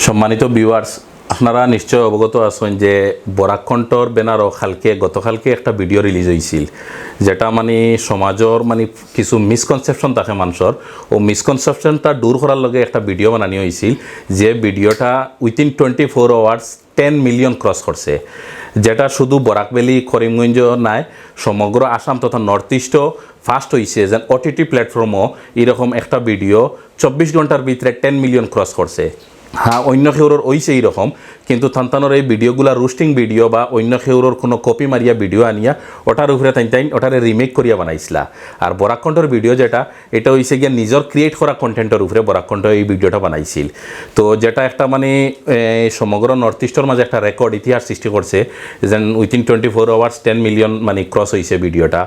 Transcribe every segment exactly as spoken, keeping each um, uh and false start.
সম্মানিত ভিউয়ার্স, আপনারা নিশ্চয় অবগত আছইন যে বরাক কণ্ঠর ব্যানারো কালকে, গতকালকে একটা ভিডিও রিলিজ অইছিল, যেটা মানে সমাজর মানে কিছু মিসকনসেপশন থাকে মানষর, অউ মিসকনসেপশনটা দূর করার লাগি একটা ভিডিও বানানি অইছিল, যে ভিডিওটা within twenty four hours ten million cross করছে, যেটা শুধু বরাক ভ্যালি, করিমগঞ্জ নায়, সমগ্র আসাম তথা নর্থ ইস্টও ফার্স্ট অইছে, যেন ওটিটি প্ল্যাটফর্মও এরকম একটা ভিডিও চব্বিশ ঘন্টার ভিতরে টেন মিলিয়ন ক্রস করছে। হ্যাঁ, অন্য কেউরর অইছে এরকম, কিন্তু তান তানর এই ভিডিওগুলা রোস্টিং ভিডিও বা অন্য কেউরর কোনো কপি মারিয়া ভিডিও আনিয়া ওটার উপরে তাইন তাইন ওটারে রিমেক করিয়া বানাইছিলা। আর বরাক কণ্ঠর ভিডিও যেটা, এটা অইছে গিয়া নিজর ক্রিয়েট করা কন্টেন্টর উপরে বরাক কণ্ঠ এই ভিডিওটা বানাইছিল। তো যেটা একটা মানে, এ, সমগ্র নর্থ ইস্টর মাঝে একটা রেকর্ড, ইতিহাস সৃষ্টি করছে, যেন within twenty four hours ten million মানে ক্রস অইছে ভিডিওটা।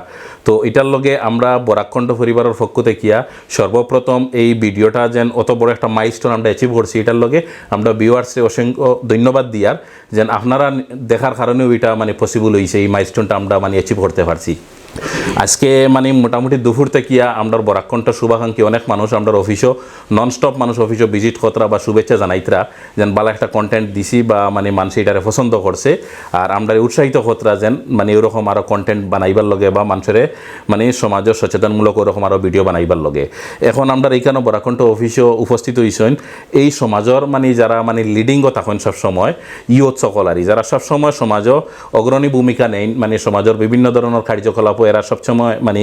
তো এটার লগে আমরা বরাক কণ্ঠ পরিবারর পক্ষ থাকিয়া সর্বপ্রথম এই ভিডিওটা যেন অত বড় একটা মাইলস্টোন আমরা অ্যাচিভ করছি, এটার লগে আমরা ভিউয়ার্সরে অসংখ্য ধন্যবাদ দিয়ার, যেন আপনারা দেখার কারণেও এটা মানে পসিবল অইছে, এই মাইলস্টোনটা আমরা মানে অ্যাচিভ করতে পারছি। আজকে মানে মোটামুটি দুপুর থাকিয়া আমরার বরাক কণ্ঠ শুভাকাঙ্ক্ষী অনেক মানুষ আমরার অফিসও, নন স্টপ মানুষ অফিসও ভিজিট করতরা বা শুভেচ্ছা জানাইতরা, যেন ভালা একটা কন্টেন্ট দিছি বা মানে মানষে এটারে পছন্দ করছে, আর আমরারে উৎসাহিত করতরা যেন মানে ওরকম আরও কন্টেন্ট বানাইবার লগে বা মানষরে মানে সমাজর সচেতনমূলক ওরকম আরও ভিডিও বানাইবার লগে। এখন আমরার এইখানো বরাক কণ্ঠ অফিসও উপস্থিত অইছইন এই সমাজর মানে যারা মানে লিডিংও থাকইন সবসময়, ইয়ুথ সকল আরি, যারা সবসময় সমাজও অগ্রণী ভূমিকা নেইন, মানে সমাজর বিভিন্ন ধরনর কার্যকলাপও এরা সবসময় মানে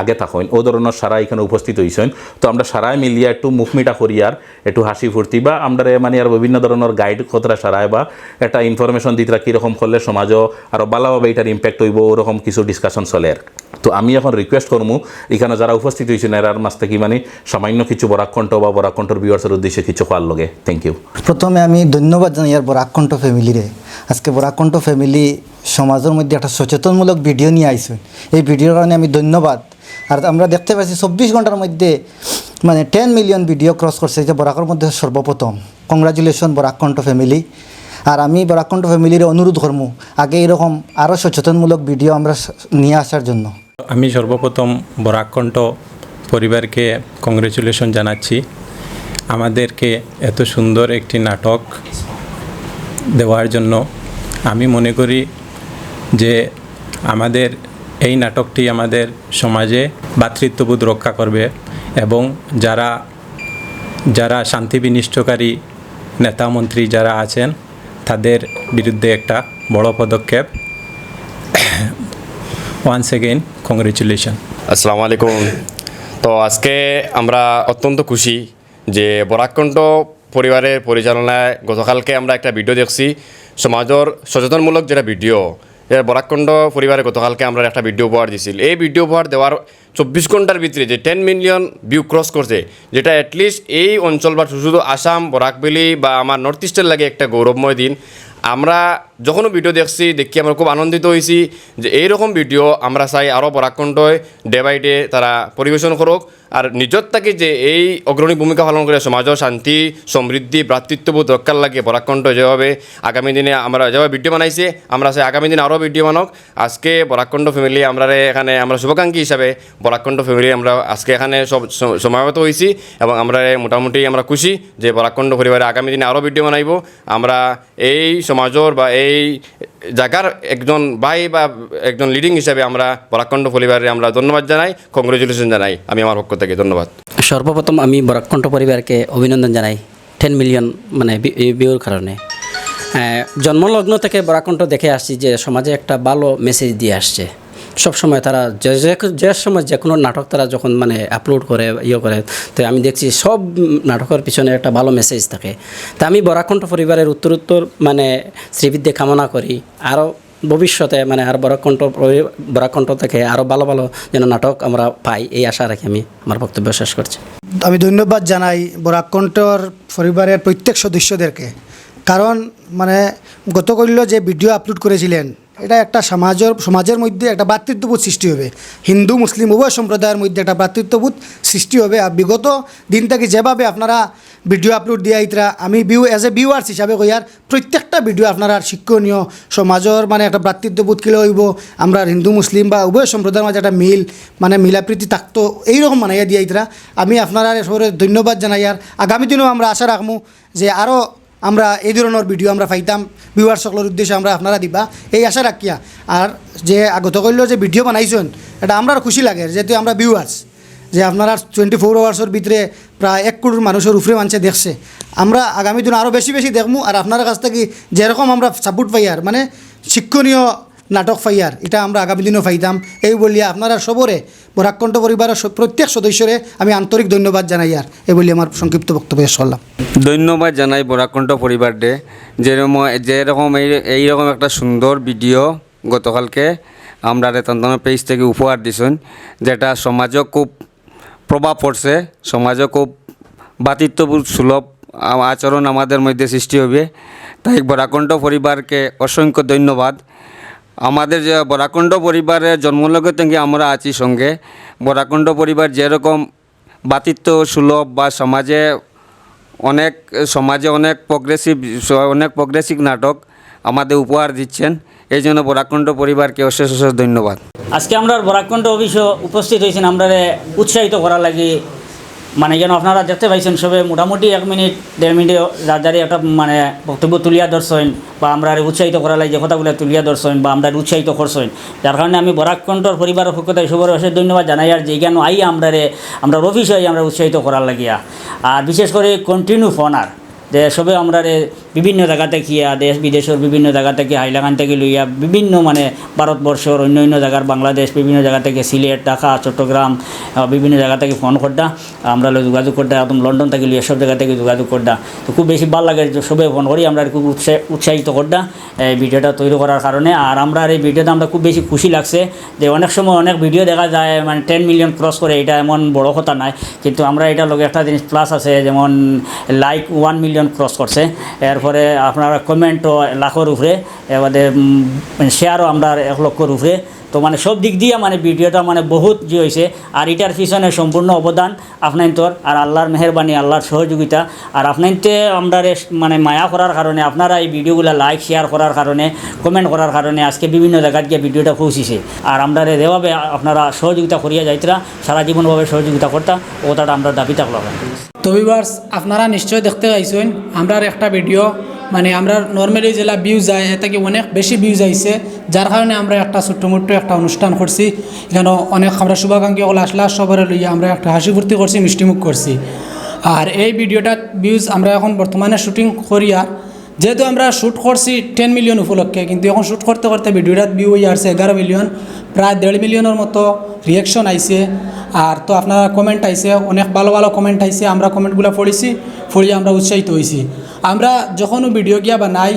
আগে থাকইন, ও ধরনর সারা এখানো উপস্থিত অইছইন। তো আমরা সারায় মিলিয়া একটু মুখ মিঠা করিয়ার একটু হাসি ফুর্তি বা আমরারে মানে আর বিভিন্ন ধরনর গাইড করতরা সারায় বা একটা ইনফরমেশন দিতরা কিরকম করলে সমাজও আরও ভালাভাবে এটার ইম্প্যাক্ট অইবো, ওরকম কিছু ডিসকাশন চলের। তো আমি এখন রিকোয়েস্ট করমু এখানো যারা উপস্থিত অইছইন এরার মাঝ থাকি মানে সামান্য কিছু বরাক কণ্ঠ বা বরাক কণ্ঠর ভিউয়ার্সর উদ্দেশ্যে কিছু কওয়ার লগে। Thank you. প্রথমে আমি ধন্যবাদ জানাইয়ার বরাক কণ্ঠ ফ্যামিলিরে। আজকে বরাক কণ্ঠ ফ্যামিলি সমাজর মধ্যে একটা সচেতনমূলক ভিডিও নিয়া আইছইন, এই ভিডিওর কারণে আমি ধন্যবাদ। আর আমরা দেখতে পাচ্ছি চব্বিশ ঘন্টার মধ্যে মানে টেন মিলিয়ন ভিডিও ক্রস করছে, এটা বরাকর মধ্যে সর্বপ্রথম। কংগ্রাচুলেশন বরাক কণ্ঠ ফ্যামিলি। আর আমি বরাক কণ্ঠ ফ্যামিলিরে অনুরোধ করমু, আগে এরকম আরও সচেতনমূলক ভিডিও আমরা স-, নিয়ে আসার জন্য। আমি সর্বপ্রথম বরাক কণ্ঠ পরিবারকে কংগ্রাচুলেশন জানাচ্ছি আমাদেরকে এত সুন্দর একটি নাটক দেওয়ার জন্য। আমি মনে করি যে আমাদের এই নাটকটি আমাদের সমাজে ভ্রাতৃত্ববোধ রক্ষা করবে এবং যারা, যারা শান্তি বিনষ্টকারী নেতা মন্ত্রী যারা আছেন তাদের বিরুদ্ধে একটা বড় পদক্ষেপ। Once again, congratulation. আসসালামু আলাইকুম। তো আজকে আমরা অত্যন্ত খুশি যে বরাক কণ্ঠ পরিবারের পরিচালনায় গতকালকে আমরা একটা ভিডিও দেখছি, সমাজর সচেতনমূলক যেটা ভিডিও, এ বরাক কণ্ঠ পরিবারে গতকালকে আমরা একটা ভিডিও উপহার দিছিল। এই ভিডিও উপহার দেওয়ার চব্বিশ ঘন্টার ভিতরে যে টেন মিলিয়ন ভিউ ক্রস করছে, যেটা অ্যাটলিস্ট এই অঞ্চল বা শুধু আসাম, বরাক ভ্যালি বা আমার নর্থ ইস্টের লাগি একটা গৌরবময় দিন। আমরা যখনও ভিডিও দেখছি, দেখি আমরা খুব আনন্দিত হইছি যে এইরকম ভিডিও আমরা চাই আরও বরাক কণ্ঠয় ডে বাই ডে তারা পরিবেশন করুক। আর নিজর থাকি যে এই অগ্রণী ভূমিকা পালন করে সমাজর শান্তি, সমৃদ্ধি, ভ্রাতৃত্ববোধ রক্ষার লাগি বরাক কণ্ঠ যেভাবে আগামী দিনে আমরা যেভাবে ভিডিও বানাইছে, আমরা চাই আগামী দিনে আরও ভিডিও বানাউক। আজকে বরাক কণ্ঠ ফ্যামিলি আমরারে এখানে আমরা শুভাকাঙ্ক্ষী হিসাবে বরাক কণ্ঠ ফ্যামিলি আমরা আজকে এখানে সব স-, সমাবেত হইছি এবং আমরা মোটামুটি আমরা খুশি যে বরাক কণ্ঠ পরিবারে আগামী দিনে আরও ভিডিও বানাইবো। আমরা এই সমাজর বা এই জাগার একজন ভাই বা একজন লিডিং হিসাবে আমরা বরাক কণ্ঠ পরিবারে আমরা ধন্যবাদ জানাই, কংগ্রাচুলেশন জানাই আমি আমার পক্ষ থেকে। ধন্যবাদ। সর্বপ্রথম আমি বরাক কণ্ঠ পরিবারকে অভিনন্দন জানাই টেন মিলিয়ন মানে ভি-, এই ভিউর কারণে। আহ, জন্মলগ্ন থেকে বরাক কণ্ঠ দেখে আসছি যে সমাজে একটা ভালো মেসেজ দিয়ে আসছে। সবসময় তারা যে, যে, যে সময় যে কোনো নাটক তারা যখন মানে আপলোড করে, ইয়ে করে, তো আমি দেখছি সব নাটকের পিছনে একটা ভালো মেসেজ থাকে। তা আমি বরাক কণ্ঠ পরিবারের উত্তরোত্তর মানে শ্রীবৃদ্ধি কামনা করি, আরও ভবিষ্যতে মানে আর বরাক কণ্ঠ পরি-, বরাক কণ্ঠ থেকে আরও ভালো ভালো যেন নাটক আমরা পাই, এই আশা রাখি আমি আমার বক্তব্য শেষ করছি। আমি ধন্যবাদ জানাই বরাক কণ্ঠর পরিবারের প্রত্যেক সদস্যদেরকে, কারণ মানে গত কইল যে ভিডিও আপলোড করেছিলেন, এটা একটা সমাজের, সমাজের মধ্যে একটা ভ্রাতৃত্ববোধ সৃষ্টি হবে, হিন্দু মুসলিম উভয় সম্প্রদায়ের মধ্যে একটা ভ্রাতৃত্ববোধ সৃষ্টি হবে। আর বিগত দিন থেকে যেভাবে আপনারা ভিডিও আপলোড দিয়া আইতরা, আমি ভিউ, অ্যাজ এ ভিউয়ার্স হিসাবে কইয়ার, প্রত্যেকটা ভিডিও আপনারার শিক্ষণীয়, সমাজর মানে একটা ভ্রাতৃত্ববোধ কিলা অইবো, আমরা হিন্দু মুসলিম বা উভয় সম্প্রদায়ের মাঝে একটা মিল, মানে মিলাপ্রীতি থাকতো, এইরকম বানাইয়া দিয়া আইতরা। আমি আপনারার সবরে ধন্যবাদ জানাইয়ার আগামী দিনেও আমরা আশা রাখমু যে আরও আমরা এই ধরনর ভিডিও আমরা পাইতাম, ভিউয়ার্স সকলর উদ্দেশ্যে আমরা আপনারা দিবা, এই আশা রাখিয়া। আর যে আগত কইল যে ভিডিও বানাইছইন, এটা আমরার খুশি লাগে, যেহেতু আমরা ভিউয়ার্স, যে আপনারা টোয়েন্টি ফোর আওয়ার্সর ভিতরে প্রায় এক কোটির মানুষর উপরে মানষে দেখছে। আমরা আগামী দিন আরও বেশি বেশি দেখমু, আর আপনার কাছ থাকি যেরকম আমরা সাপোর্ট পাইয়ার, মানে শিক্ষণীয় নাটক পাইয়ার, এটা আমরা আগামী দিনও পাইতাম। এই বলিয়া আপনারা সবরে, বরাক কণ্ঠ পরিবারর স-, প্রত্যেক সদস্যরে আমি আন্তরিক ধন্যবাদ জানাইয়ার। এই বলিয়া আমার সংক্ষিপ্ত বক্তব্য শেষ করলাম। ধন্যবাদ জানাই বরাক কণ্ঠ পরিবাররে, যেরকম, যেরকম এই, এইরকম একটা সুন্দর ভিডিও গতকালকে আমরারে তান তান পেজ থাকি উপহার দিছইন, যেটা সমাজও খুব প্রভাব পড়ছে, সমাজও খুব ভ্রাতৃত্ববোধ সুলভ আ-, আচরণ আমাদের মধ্যে সৃষ্টি হবে। তাই বরাক কণ্ঠ পরিবারকে অসংখ্য ধন্যবাদ। আমাদের যে বরাক কণ্ঠ পরিবারের জন্মলগ্ন থেকে আমরা আছি সঙ্গে। বরাক কণ্ঠ পরিবার যেরকম ভ্রাতৃত্ব সুলভ বা সমাজে অনেক, সমাজে অনেক প্রোগ্রেসিভ, অনেক প্রোগ্রেসিভ নাটক আমাদের উপহার দিচ্ছেন, এই জন্য বরাক কণ্ঠ পরিবারকে অশেষ অশেষ ধন্যবাদ। আজকে আমরার বরাক কণ্ঠ অফিসো উপস্থিত হইছইন আমরারে উৎসাহিত করার লাগি। মানে যেন আপনারা দেখতে পাইছইন সবে মোটামুটি এক মিনিট দেড় মিনিট যার যারে একটা মানে বক্তব্য তুলিয়া ধরছইন বা আমরারে উৎসাহিত করার লাগি যে কথাগুলা তুলিয়া ধরছইন বা আমরারে উৎসাহিত করছইন, যার কারণে আমি বরাক কণ্ঠর পরিবারর পক্ষ থাকি সবরে অশেষ ধন্যবাদ জানাইয়ার যে কেন আইয়া আমরারে, আমরার অফিসো আইয়া আমরারে উৎসাহিত করার লাগিয়া। আর বিশেষ করি কন্টিনিউ ফোন আর যে সবে আমরারে বিভিন্ন জাগা থাকি, আহ, দেশ বিদেশর বিভিন্ন জাগা থাকি, হাইলাকান্দি থাকি লইয়া বিভিন্ন মানে ভারতবর্ষর অন্য অন্য জাগার, বাংলাদেশ, বিভিন্ন জাগা থাকি, সিলেট, ঢাকা, চট্টগ্রাম, আহ, বিভিন্ন জাগা থাকি ফোন করতা, আমরার লগে যোগাযোগ করতা, একদম লন্ডন থাকি লইয়া সব জাগা থাকি যোগাযোগ করতা। তো খুব বেশি ভালা লাগে যে সবে ফোন করি, আমরারে খুব উৎসাহ-, উৎসাহিত করতা এই ভিডিওটা তৈরি করার কারণে। আর আমরার এই ভিডিওতে আমরা খুব বেশি খুশি লাগছে যে অনেক সময় অনেক ভিডিও দেখা যায় মানে টেন মিলিয়ন ক্রস করে, এটা এমন বড় কথা নায়, কিন্তু আমরার এটার লগে একটা জিনিস প্লাস আছে, যেমন লাইক ওয়ান মিলিয়ন ক্রস করছে, এরপরে আপনার কমেন্টও লাখর উপরে, এবারে শেয়ারও আমরার এক লক্ষর উপরে। তো মানে সব দিক দিয়া মানে ভিডিওটা মানে বহুত যে হইছে, আর এটার পিছনে সম্পূর্ণ অবদান আপনাইন্তর আর আল্লাহর মেহেরবানি, আল্লাহর সহযোগিতা। আর আপনাইন্তে আমরারে মানে মায়া করার কারণে, আপনারা এই ভিডিওগুলা লাইক, শেয়ার করার কারণে, কমেন্ট করার কারণে আজকে বিভিন্ন জাগাত গিয়া ভিডিওটা পৌঁছিছে। আর আমরারে যেভাবে আপনারা সহযোগিতা করিয়া যাইতরা, সারা জীবনভাবে সহযোগিতা করতা, ও কথাটা আমরার দাবি থাকলো। তো ভিউয়ার্স, আপনারা নিশ্চয় দেখতে পাইছইন আমরার একটা ভিডিও, মানে আমরার নরমালি যেলা ভিউজ যায়, এর থাকি অনেক বেশি ভিউজ আইছে, যার কারণে আমরা একটা ছোট্ট মোট্ট একটা অনুষ্ঠান করছি। এখানো অনেক আমরা শুভাকাঙ্ক্ষী অকল আসলা, সবরে লইয়া আমরা একটা হাসি ফুর্তি করছি, মিষ্টি মুখ করছি। আর এই ভিডিওটার ভিউজ আমরা এখন বর্তমানে শুটিং করিয়ার, যেহেতু আমরা শ্যুট করছি টেন মিলিয়ন উপলক্ষে, কিন্তু এখন শ্যুট করতে করতে ভিডিওটাত ভিউ অইয়া আরছে এগারো মিলিয়ন, প্রায় দেড় মিলিয়নর মতো রিয়াকশন আইছে। আর তো আপনারা কমেন্ট আইছে, অনেক ভালা ভালা কমেন্ট আইছে, আমরা কমেন্টগুলা পড়ছি, পড়িয়া আমরা উৎসাহিত অইছি। আমরা যখনও ভিডিও গিয়া বানাই,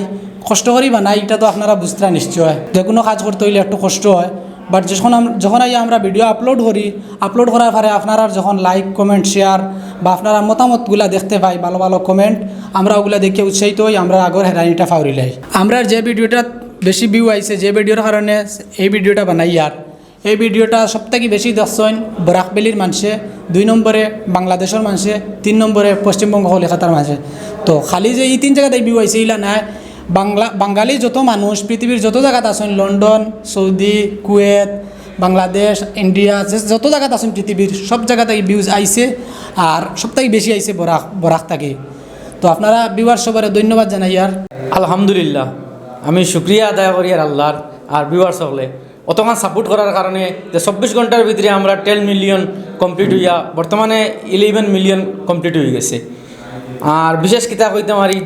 কষ্ট করি বানাই, ইটা তো আপনারা বুঝতরা নিশ্চয়। যেকুনু কাজ করতে অইলে একটু কষ্ট হয়, বাট যখন আম-, যখন আইয়া আমরা ভিডিও আপলোড করি, আপলোড করার পরে আপনারার যখন লাইক, কমেন্ট, শেয়ার বা আপনারার মতামতগুলা দেখতে পাই, ভালা ভালা কমেন্ট, আমরা ওগুলা দেখিয়া উৎসাহিত অই, আমরার আগর হেরানিটা ফাউরি লাই। আমরার যে ভিডিওটাত বেশি ভিউ আইছে, যে ভিডিওর কারণে এই ভিডিওটা বানাইয়ার, এই ভিডিওটা সব থাকি বেশি দেখছইন বরাক ভ্যালির মানষে, দুই নম্বরে বাংলাদেশর মানষে, তিন নম্বরে পশ্চিমবঙ্গ কলিকাতার মানষে। তো খালি যে ই তিন জাগাত ভিউ আইছে ইলা নায়, বাংলা, বাঙালি যত মানুষ পৃথিবীর যত জাগাত আছইন, লন্ডন, সৌদি, কুয়েত, বাংলাদেশ, ইন্ডিয়া, যে যত জাগাত আছইন পৃথিবীর সব জাগাত ভিউজ আইছে, আর সব থাকি বেশি আইছে বরাক, বরাক থাকি। তো আপনারা ভিউয়ার্স সবরে ধন্যবাদ জানাইয়ার। আলহামদুলিল্লাহ, আমি শুক্রিয়া আদায় করিয়ার আল্লাহর আর ভিউয়ার্স সকলে অতখান সাপোর্ট করার কারণে যে চব্বিশ ঘন্টার ভিতরে আমরা টেন মিলিয়ন কমপ্লিট অইয়া বর্তমানে ইলেভেন মিলিয়ন কমপ্লিট অইগেছে। আর বিশেষ কিতা কইতাম পারি,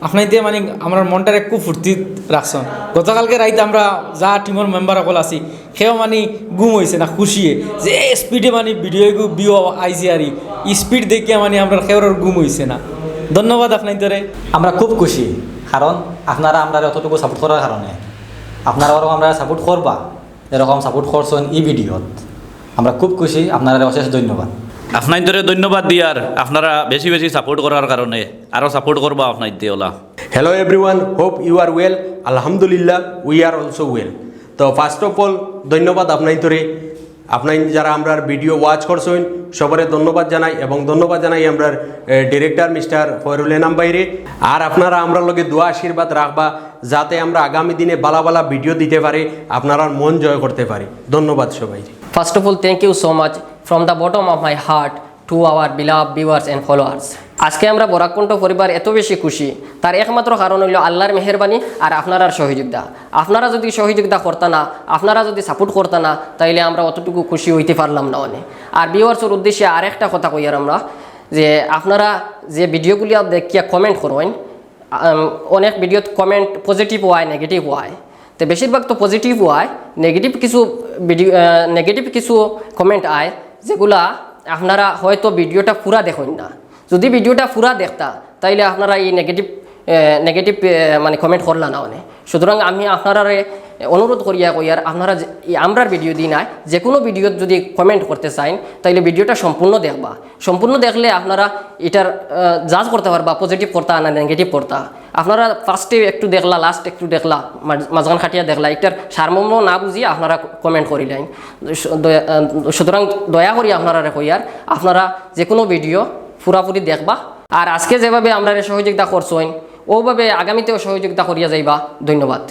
আপনাইন্তে মানে আমরার মনটারে খুব ফুর্তি রাখছইন। গতকালকে রাইত আমরা যা টিমর মেম্বার অকল আছি, কেউ মানে ঘুম অইছে না খুশিয়ে, যে স্পিডে মানে ভিডিও ভিউ আইছে আর ই স্পিড দেখিয়া মানে আমরার কেউরর ঘুম অইছে না। ধন্যবাদ আপনাইন্তরে। আমরা খুব খুশি, কারণ আপনারা আমরারে অতটুকু সাপোর্ট করার কারণে। আপনারা আরও আমরারে সাপোর্ট করবা, যেরকম সাপোর্ট করছইন ই ভিডিওত। আমরা খুব খুশি, আপনারারে অশেষ ধন্যবাদ। আপনাইন্তরে ধন্যবাদ দিয়ার, আপনারা বেশি বেশি সাপোর্ট করার কারণে। আরও সাপোর্ট করবা আপনাইন্তে OLA. Hello everyone, hope you are well. আলহামদুলিল্লাহ, we are also well. তো ফার্স্ট অফ অল ধন্যবাদ আপনাইন্তরে, আপনাইন যারা আমরার ভিডিও ওয়াচ করছইন সবরে ধন্যবাদ জানাই, এবং ধন্যবাদ জানাই আমরার ডিরেক্টর মিস্টার খয়রুল এনাম ভাইরে। আর আপনারা আমরার লগে দোয়া আশীর্বাদ রাখবা, যাতে আমরা আগামী দিনে ভালা ভালা ভিডিও দিতে পারি আপনারার মন জয় করতে পারি। ধন্যবাদ সবাই। First of all, thank you so much from the bottom of my heart To our beloved viewers and followers, আজকে আমরা বরাক কণ্ঠ পরিবার এত বেশি খুশি, তার একমাত্র কারণ হইল আল্লাহর মেহেরবানি আর আপনারার সহযোগিতা। আপনারা যদি সহযোগিতা করতা না, আপনারা যদি সাপোর্ট করতা না, তাইলে আমরা অতটুকু খুশি হইতে পারলাম না অনে। আর ভিউয়ার্সর উদ্দেশ্যে আরেকটা কথা কইয়ার আমরা, যে আপনারা যে ভিডিওগুলি দেখিয়া কমেন্ট করইন, আম, অনেক ভিডিওত কমেন্ট পজিটিভ হয়, নেগেটিভ হয়। তো বেশিরভাগ তো পজিটিভ হয়, নেগেটিভ কিছু ভিডিও, নেগেটিভ কিছু কমেন্ট আয়, যেগুলা আপনারা হয়তো ভিডিওটা পুরা দেখইন না। যদি ভিডিওটা পুরা দেখতা, তাইলে আপনারা এই নেগেটিভ, নেগেটিভ মানে কমেন্ট করলা না অনে। সুতরাং আমি আপনারারে অনুরোধ করিয়া কইয়ার, আপনারা যে, এই আমরার ভিডিও দি নাই, যে কোনো ভিডিওত যদি কমেন্ট করতে চাইন, তাইলে ভিডিওটা সম্পূর্ণ দেখবা। সম্পূর্ণ দেখলে আপনারা এটার জাজ করতে পারবা পজিটিভ করতা না নেগেটিভ করতা। আপনারা ফার্স্টে একটু দেখলা, লাস্ট একটু দেখলা, মাঝ-, মাঝখান কাটিয়া দেখলা, এটার সারমর্ম না বুঝিয়া আপনারা কমেন্ট করিলাইন। সু-, দয়া-, আহ, সুতরাং দয়া করি আপনারারে কইয়ার, আপনারা যে কোনো ভিডিও পুরাপুরি দেখবা। আর আজকে যেভাবে আমরারে সহযোগিতা করছইন, ওভাবে আগামীতেও সহযোগিতা করিয়া যাইবা। ধন্যবাদ।